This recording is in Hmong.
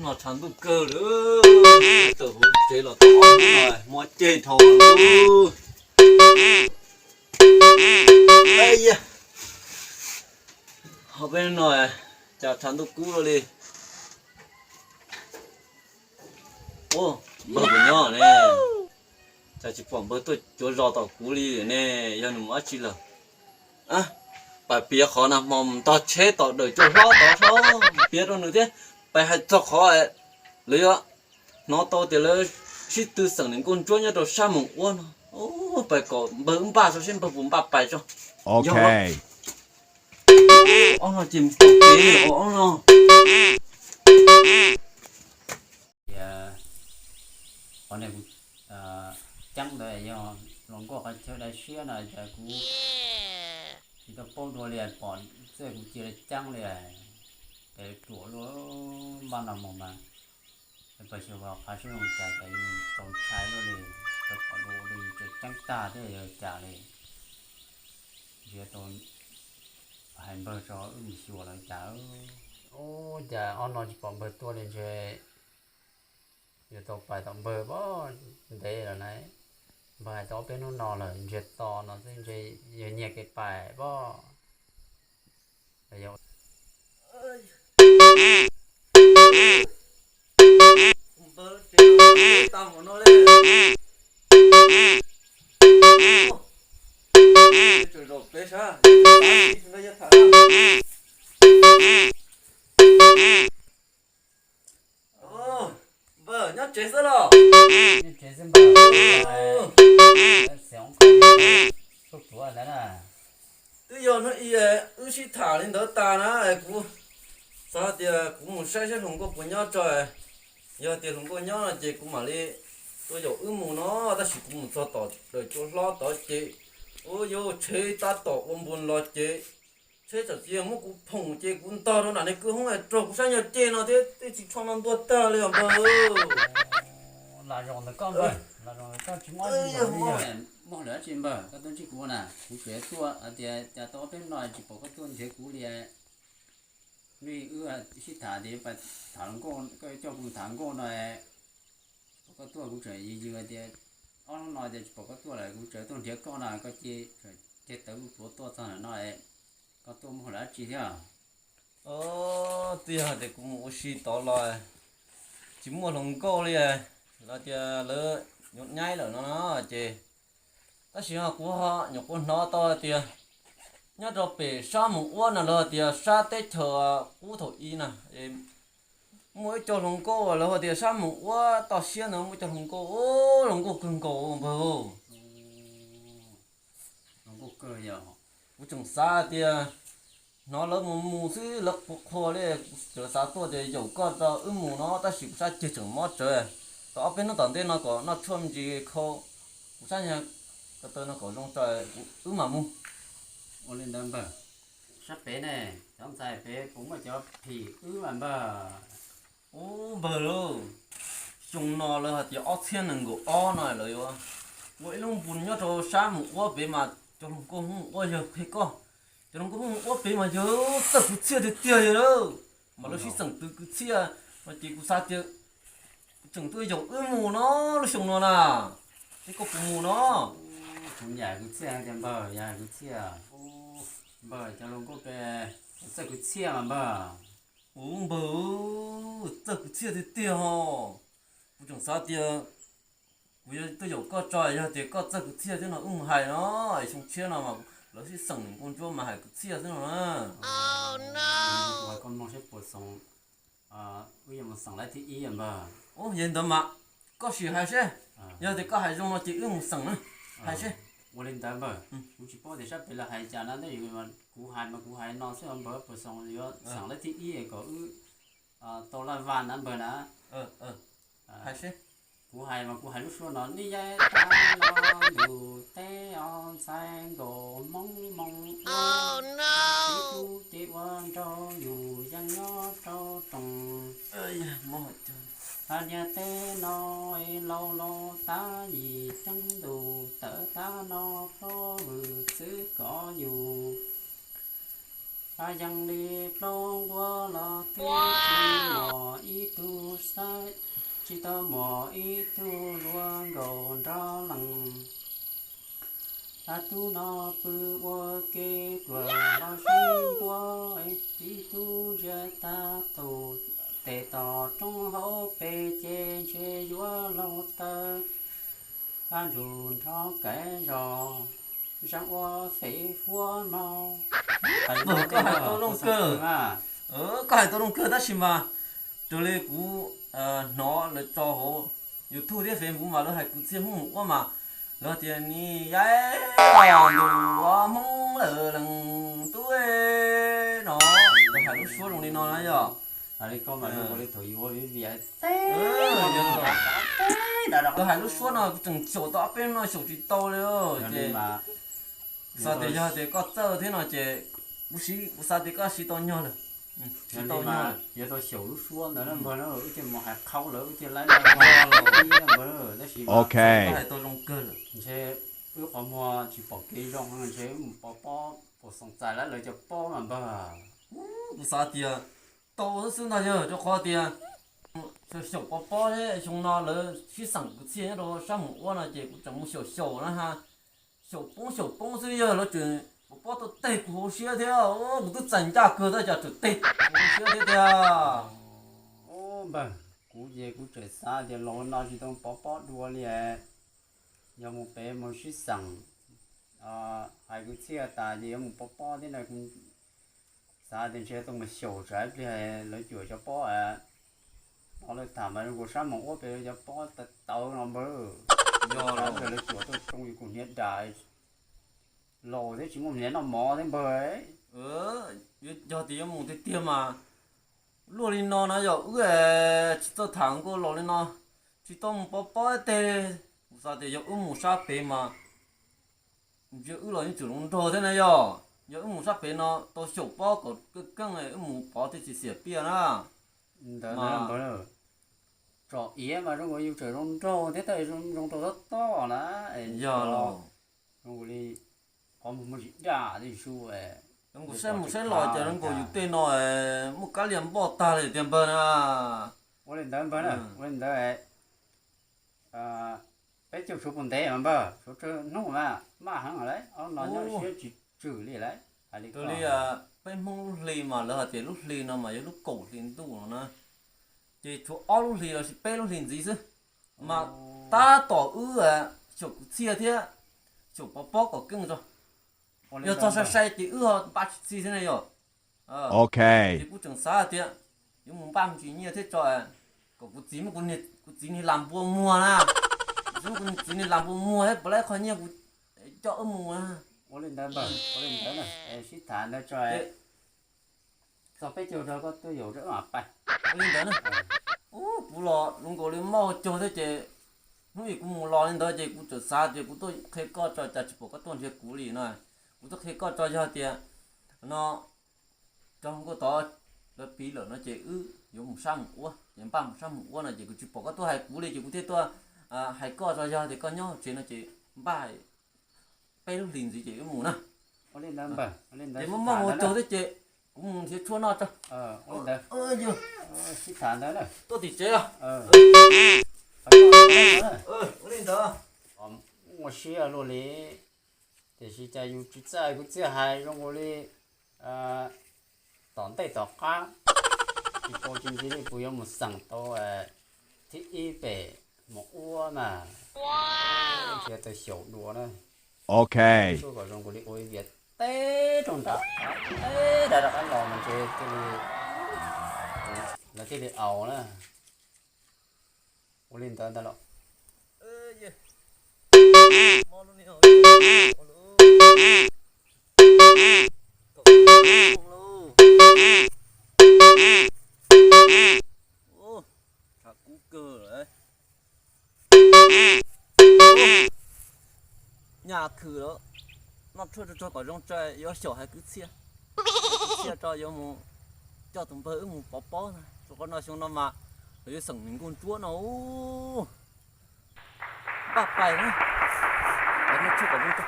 No tshav ntuj kawg lawm, tawm hauv tsev los tau ob hnub no muab ceg dhau lawm. Ho peb no cas tshav ntuj kub luaj li. Ub, npawg puas nyob ne? Cas tsis pom npawg tuaj cuav zos tom kuv li ne? Yog nws mus dab tsi lawm? Pais piav qhov nag hmo mus ntog tsheb tom dawm cua hlob tod tso, piav rau nws thiab. Pais hais txog qhov lawv yuav hnov tau tias lawv sib tw xeem niam nkauj ntsuab nyob rau sab Moos Uab no. Pais kom npawg wb npaj tso seb npawg puas npaj pais tso. Ob no ces mus tom kev li os ob no. Qhov no kuv ceeb ntawd yog hluas nkauj qhov chaw dai siab no cas kuv tsis tau paub dua li, pom txij kuv cia li ceeb li. Ces ruam luaj, npaj no mus mas pais xyuas qhov sib zoo cas cas yus txaus ntshai luaj li, tau pom dua li tseem ceeb tag thiab yog cas li. Ntshe tau hais npawg tso wb mus xyuas lawv cas. Ub, cas ob no tsis pom npawg tuaj li, ntshe yuav tau pais tom npawg pab ntev lawm na. Npawg hais tau ob peb hnub no lawm, ntshe tos no xwb ntshe yuav nyiag kev pais pab. Npawg, nyob tsev xwb los? Nyob tsev xwb npawg. Xeem Hmoob Koj, Sub Tuav ntawd na. Twb yog hnub ib wb sib tham li ntawd tas na, kuv xav tias kuv mus saib saib hluas nkauj puas nyob tso. Yog tias hluas nkauj nyob no ces kuv mam li tuaj yaum wb mus no, tab sis kuv mus txog tom dawm cua hlob tod ces ua yus tsheb tab tom ua npus los ces tsheb tsam tsis muab kuv phoom ces kuv ntog rau nram niag kwj hoob es raug kuv sab nyuag ceg no thiab twb tsis tsho no ntuag tag li os npawg. Lam zaum ntawm koj npawg, lam zaum ntawm koj tsis muaj dab tsi npawg. Muaj lawm dab tsi npawg, koj tuaj ntsib kuv na, kuv tseem tuaj hais tias cas tau ob peb hnub no tsis pom koj tuaj nrhiav kuv li. Hnub ib wb sib tham tias pais tham hluas nkauj, koj yuav coj kuv tham nkauj no, tsis pom koj tuaj, kuv tseem yws yws tias ob hnub no tias tsis pom koj tuaj lawm, kuv tseem tuaj nrhiav koj no, koj cia li tawv pluav tuaj txog ntawm no, koj tuaj muaj lawm dab tsi thiab? Twb yog hais tias kuv mus ua si tod los tsis muaj hluas nkauj li, los tias lawv nyuam nyaib lawm no ces, tab sis kuv nyuam qhuav hnov tau tias nyob rau pem sab Moos Uab no lawv tias sab teb chaws qub thaum ub na, muaj ib co hluas nkauj lawv tias sab Moos Uab toj siab ntawd muaj ib co hluas nkauj, hluas nkauj kawg nkaus npawg. Kuv tseem xav tias hnov lawv mus mus xwb lawv qhuas qhuas li, kuv tseem xav tuaj tias yaum koj rau wb mus no tab sis kuv sab ceg tseem mob tsawv. Tau ob peb hnub tom ntej no kom noj tshuaj me ntsis khau, kuv sab nyuag ko taw no kom zoo tso wb mam mus. Ua li ntawd npawg, sab pem ne, cov ntxhais pem puas muaj cov phim wb mas npawg? Ub npawg lauj, xyoo no lawv hais tias ob txhiab nees nkaum ob no lawv yuav ua ib lub npus nyob rau sab Moos Uab pem mas cov hluas nkauj Hmoob Moos Uab yawg qhia koj, cov hluas nkauj Hmoob Moos Uab pem mas yawg txawj kwv txhiaj tiag tiag li lawm, mas lawv sib xeem twv kwv txhiaj no ces kuv xav tias tseem tuaj yaum wb mus no lub xyoo no na, seb koj puas mus no. Kuv yam kwv txhiaj tiag npawg, yam kwv txhiaj. Npawg cov hluas nkauj pem txawj kwv txhiaj mas npawg. Ub npawg, txawj kwv txhiaj tiag tiag ho. Kuv tseem xav tias kuv yuav tuaj yaum koj tso, yog tias koj txawj kwv txhiaj thiab no wb mus hais no, xyoo tshiab no mas lawv sib xeem nkauj ntsuab mas hais kwv txhiaj xwb no na. Ua koj mloog seb puas xoov, wb yuav mus xeem lawv thib ib npawg. Ub yog li ntawd mas koj sim hais seb, yog tias koj hais zoo no ces wb mus xeem na. Hais seb. Ua li ntawd npawg, kuv tsis paub tias sab pem lawv hais cas no tab sis kuv hais mas kuv hais no xwb npawg, puas xoov yuav xeem lawv thib ib kom wb tau laj vaj na npawg na. Hais seb. Kuv hais mas kuv hais lub suab no, nej yaib tab no ntuj teb os, ntxhais nkaus Hmoob Moos Uab, teb tub ces ua nraug yus yeej nyob rau roos. Hais niag teb no laus laus tab yim ceeb ntuj tawv tab no plaub vwm txwv kov yus. Yeej li plaub nquab los twb tsis mos ib Hnub no pw ua ke ruam los sib npuab, txiv tub ntsia tag tus tes tos roob hauv pes ces ntshe yuav laug taw. Ab ntsug nrho kav zos, zaaj ua fev huab no. Koj hais tau zoo kawg. Koj hais tau zoo kawg tab sis mas raws li kuv hnov lawv tso hauv YouTube thiab Facebook mas lawv hais kwv txhiaj Hmoob mus ua mas lawv tias nis yaib ntug Hmoob lawm leej tub no. Lawv hais lub suab zoo li no na yog. Lawv hais lub suab no kuv tseem xyaum tau ob peb hnub no xyaum tsis tau li ces kuv xav tias yog tias koj txawj thiab no ces kuv xav tias koj siv tau nyog lawm. Siv tau nyog lawm. Yuav tau xyaum lub suab ntawd na npawg na, wb thiaj mus hais qhaub lawv wb thiaj laib npawg. Tab sis koj hais tau zoo kawg lawm. Ntshe wb qhov muag tsis pom kev zoo ntshe wb mus pov pob puas xoom txais lawv cov pob mas npawg. Kuv xav tias tau xwb xwb ntag yog rau qhov tias xyaum pov pob thiab xyoo no lawv sib xeem kwv txhiaj nyob rau sab mus ua no ces kuv tseem mus xyaum xyaum na ha. Xyaum poob xyaum poob xwb yog lawv tseem pov pob tuaj teg kuv hauv siab thiab kuv twb txais ncaj kawg tab cas tseem teg kuv hauv siab thiab tiag. Npawg, kuv ces kuv tseem xav tias los no tsis tau pov pob dua li. Yog mus pem mus sib xeem hais kwv txhiaj tas ces yuav mus pov pob thiab no. Xav tias ntshe tuaj mus xyaum tsam ib pliag lawv cuam cov pob no lawv tham mas zoo nkaus sab mus ua pem cov pob tawv tawv no npawg. Yog lawv cuam tuaj tsoo yus kuv hniav dam laus thiab tsis muaj hniav noj mov thiab npawg. Yog tias yuav mus tiag tiag mas luaj li no na yog wb tsis txawj tham nkaus los li no, tsis tau mus pov pob teg. Kuv xav tias yog wb mus sab pem mas ntsia wb los yeej tseem zoo nraug thiab na yog. Yog wb mus sab pem no tau xyaum pob kom keej keej wb mus pov thiaj tsis xiam piaj na. Ntawd tsom iav mas zoo nkaus yus tseem zoo nraug thiab tab zoo rau tob tob na. Yog los zoo nkaus li qhov muag muaj tsis daj thiab su. Zoo nkaus saib mus saib los ces zoo nkaus yus tej no muaj kab lias npoj tag li tiag npawg na. Ua li ntawd npawg na, ua li ntawd peb caug tshuav puas ntev mas npawg, tshuav tsawg hnub mas maj heev lawm, ob no nyob siab tsis tswm li lawm. Raws li peb Hmoob lub hli mas lawv hais tias lub hli no mas yog lub kaum hli ntuj no na, ces tshuav ob lub hlis los sis peb lub hlis ntxiv xwb, mas tab tom wb xyaum kwv txhiaj thiab xyaum pov pob kom keej tso. Yog txog sai sai ces wb ho npaj tsis txhij thiab ne yog. Ces kuv tseem xav tias yuav mus npaj me ntsis nyiaj thiab tso, kom kuv txiv muab kuv txiv niag las npua muag na, kuv txiv niag las npua muag thiab puas laib qhov nyiaj kuv coj wb mus na. Ua li ntawd npawg, ua li ntawd na, sib tham ntawd tso. Txog peb caug rau koj tuaj yaum rau wb mam pais. Ua li ntawd na. Ub, kuv los zoo nkaus li mob caug thiab ces hnub ib kuv mus los li ntawd ces kuv txawm xav tias kuv tuaj qhia koj tso cas tsis pom koj tuaj nrhiav kuv li no. Kuv tuaj qhia koj tso yog tias no cov hluas nkauj tod lawv piv lawm no ces wb yuav mus sab mus ua, ces npaj mus sab mus ua no ces kuv tsis pom koj tuaj hais kuv li ces kuv thiaj tuaj hais koj tso yog tias koj nyob hauv tsev no ces npaj peb lub hlis ntxiv ces wb mus na. Ces muaj mob ua caug thiab ces kuv mus nrhiav tshuaj noj tso. Tuaj tim tsev os. Ua li ntawd. Muaj siab luaj li, tiam sis cas yus tsis txawj kuv txiaj hais zoo nkaus li tom ntej tom qab, tsis tau tsis ntxiv li puas yuav mus xeem tau thib ib pem mus ua mas. Nrhiav tau xyaum dua na. Kom zoo nkaus li ua ib vias teb rau nram, teb rau qab los mas ntshe thiaj li, lawv thiaj li aus na. Ua li ntawd ntag los. Tshav kub kawg lawm. Nyaj khwm lawm, noj tshuaj tsuag tsuag kom zoo tso yuav xyaum hais kwv txhiaj. Kwv txhiaj tso yuav mus coj tus npawg wb mus pov pob na, rau qhov no xyoo no mas lawv yuav xeem nws nkauj ntsuab no. Npaj pais na, noj tshuaj kom zoo tso.